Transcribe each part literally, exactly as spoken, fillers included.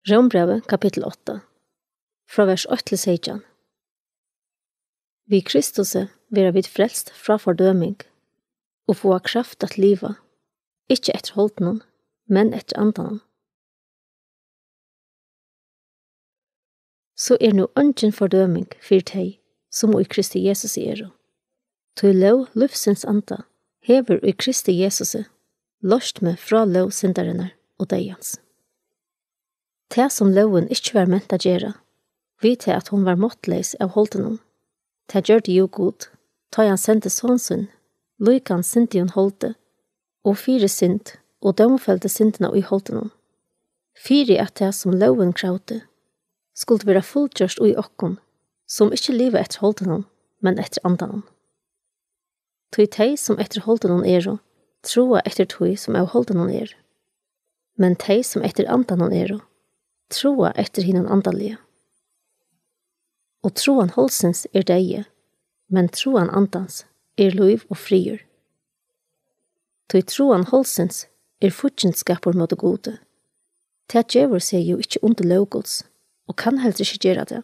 Rómbrævið, kapittul átta, frá vers eitt til seytjan. Við Kristusi verða vit frelst frá fordøming og fáa kraft at liva, ikki eftir holdinum, men eftir andanum. So er nú eingin fordøming fyri tey, sum í Kristi Jesusi eru. Tí lóg lívsins anda hevur í Kristi Jesusi loyst meg frá lóg syndarinnar og deyðans. Tað, sum lógin ikki var ment at gera, við tað, at hon var máttleys av holdinum, tað gjørdi jú Gud, tá ið hann sendi son sín, líkan syndigum holdi, og fyri synd, og dómfeldi syndina í holdinum, fyri at tað, sum lógin kravdi, skuldi vera fullgjørt í okkum, sum ikki liva eftir holdinum, men eftir andanum. Tí tey, sum eftir holdinum eru, tráa eftir tí, sum av holdinum er. Men tey, sum eftir andanum eru, tráa eftir hinum andaliga. Og tráan holdsins er deyði, men tráan andans er lív og friður. Tí tráan holdsins er fíggindskapur móti Gudi. Tað gevur seg jú ikki undir lóg Guds, og kann heldur ikki gera tað.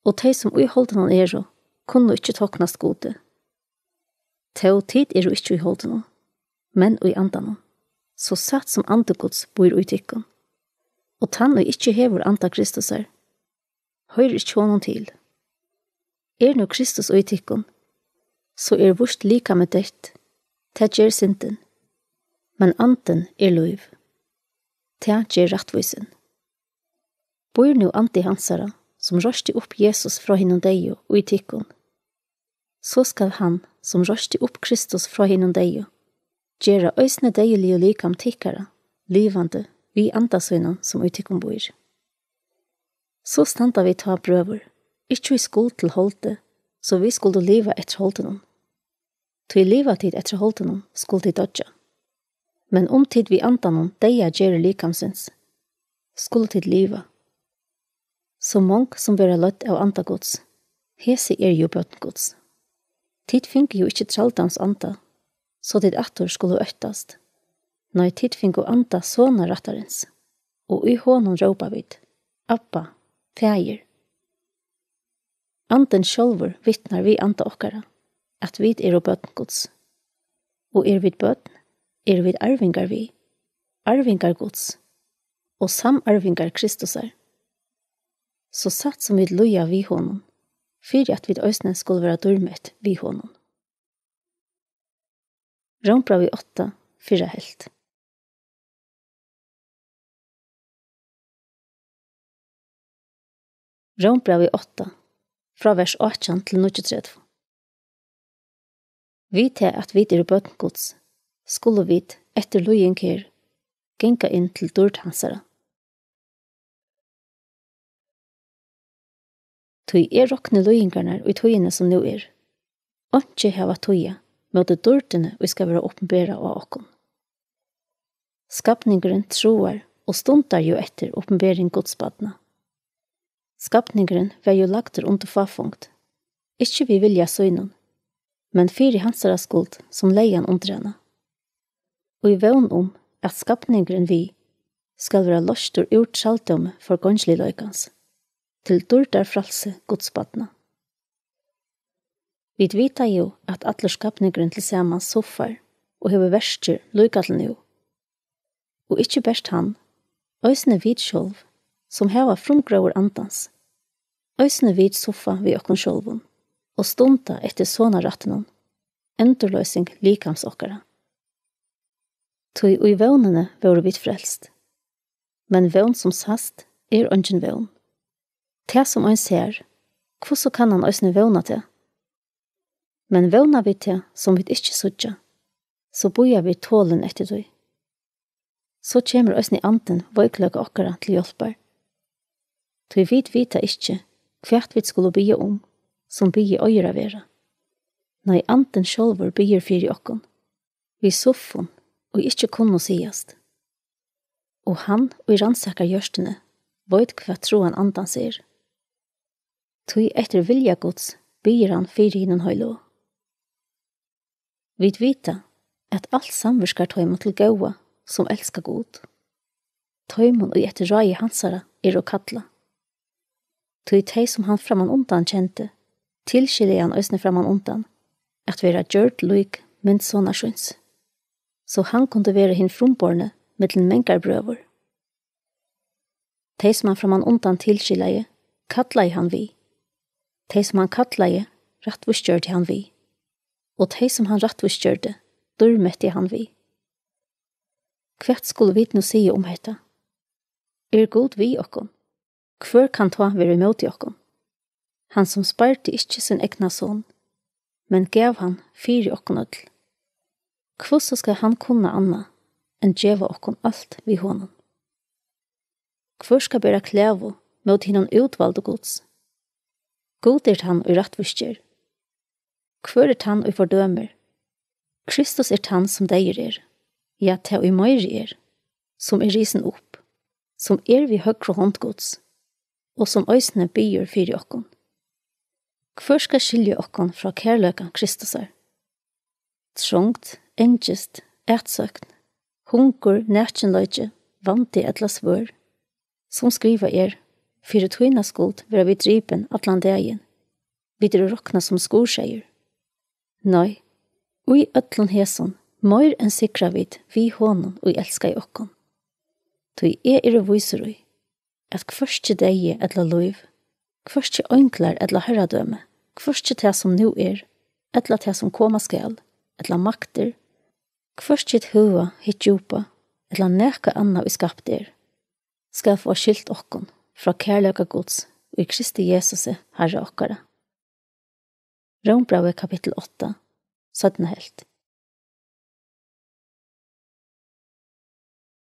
Og tey, sum í holdinum eru, kunnu ikki toknast Gudi. Tó tit eru ikki í holdinum, men í andanum, so satt sum andi Guds býr í tykkum. Og tann, ið ikki hevur anda Kristusar, hoyrir ikki honum til. Er nú Kristus í tykkum, so er víst likamið deytt, tað ger syndin, men andin er lív, tað ger rættvísin. Býr nú andi hansara, sum reisti upp Jesus frá hinum deyðu, í tykkum, so skal hann, sum reisti upp Kristus frá hinum deyðu, gera eisini deyðiligu likam tykkara livandi við anda sínum, sum í tykkum býr. So standa vit tá, brøður, ikki í skuld til holdið, so vit skuldu liva eftir holdinum. Tí liva tit eftir holdinum, skulu tit doyggja. Men um tit við andanum deyða gerðir likamsins, skulu tit liva. So mong sum verða leidd av anda Guds, hesi eru jú børn Guds. Tit fingu jú ikki trældóms anda, so tit aftur skulu óttast. Nei, tit fingu anda sonar rættarins, og í honum rópa vit: Abba, Faðir. Andin sjálvur vitnar við anda okkara, at vit eru børn Guds. Og eru vit børn, eru vit arvingar við, arvingar Guds, og samarvingar Kristusar, so satt sum vit líða við honum, fyri at vit eisini skulu vera dýrmett við honum. Rómbrævið átta, fyrra helvt. Rómbrævið átta, frá vers átjan til níggjuogtretivu. Við tað, at vit eru børn Guds, skulu vit, eftir líðing her, ganga inn til dýrd hansara. Tí eg rokni líðingarnar í tíðini, sum nú er, einki hava at týða móti dýrdini, ið skal vera opinberað á okkum. Skapningurin tráar og stundar jú eftir opinbering Guds barna. Skapningurin var jú lagdur undir fáfongd, ikki við vilja sínum, men fyri hansara skuld, sum legði hann undir hana, í vón um, at skapningurin við skal vera loystur úr trældómi forgongiligleikans, til dýrdar frælsi Guds barna. Vit vita jú, at allur skapningurin til samans suffar og hevur verkir líka til nú. Og ikki bert hann, eisini vit sjálv, sum hava frumgróður andans, eisini vit suffa við okkum sjálvum og stunda eftir sonarættinum, endurloysing likams okkara. Tí í vónini vóru vit frelst. Men vón sum sæst er eingin vón. Tað sum ein sær, hvussu kann hann eisini vóna tað? Men vóna vit tað, sum vit ikki síggja, so bíða vit tolin eftir tí. So kemur eisini Andin veikleika okkara til hjálpar. Tí vit vita ikki, hvat vit skulu biðja um, sum biðið eigur at vera. Nei, Andin sjálvur biður fyri okkum, við suffum, ið ikki kunnu sigast. Og hann, ið rannsakar hjørtuni, veit, hvat tráan Andans er. Tí eftir vilja Guds biður hann fyri hinum heilagu. Vit vita, at alt samvirkar teimum til góða, sum elska Gud, teimum, ið eftir ráði hansara eru kallað. Tí tey, sum hann frammanundan kendi, tilskiljaði hann eisini frammanundan, at vera gjørd lík mynd sonar síns, so hann kundi vera hin frumborni millum mangar brøður. Tey, sum hann frammanundan tilskiljaði, kallaði hann við. Tey, sum hann kallaði, rættvísgjørdi hann við. Og tey, sum hann rættvísgjørdi, dýrmetti hann við. Hvat skulu vit nú siga um hetta? Er Gud við okkum? Hvør kann tá vera ímóti okkum? Hann, sum spardi ikki sín egna son, men gav hann fyri okkum øll, hvussu skal hann kunna annað enn geva okkum alt við honum? Hvør skal bera klagu móti hinum útvaldu Guds? Gud er tann, ið rættvísger. Hvør er tann, ið fordømir? Kristus er tann, sum deyður er, ja, tað, ið meiri er, sum er risin upp, sum er við høgru hond Guds, og sum eisini biður fyri okkum. Hvør skal skilja okkum frá kærleika Kristusar? Trongd, angist, atsókn, hungur, nakinleiki, vandi ella svørð? Sum skrivað er: Fyri tína skuld verða vit dripin allan dagin. Vit eru roknað sum skurðseyður. Nei, í øllum hesum meir enn sigra vit við honum, ið elskaði okkum. Tí eg eri vísur í, at hvørki deyði ella lív, hvørki einglar ella harradømi, hvørki tað, sum nú er, ella tað, sum koma skal, ella maktir, hvørki hitt høga, hitt djúpa, ella nakað annað, ið skapt er, skal fáa skilt okkum frá kærleika Guds í Kristi Jesusi, Harra okkara. Rómbrævið, kapittul átta, seinna helvt.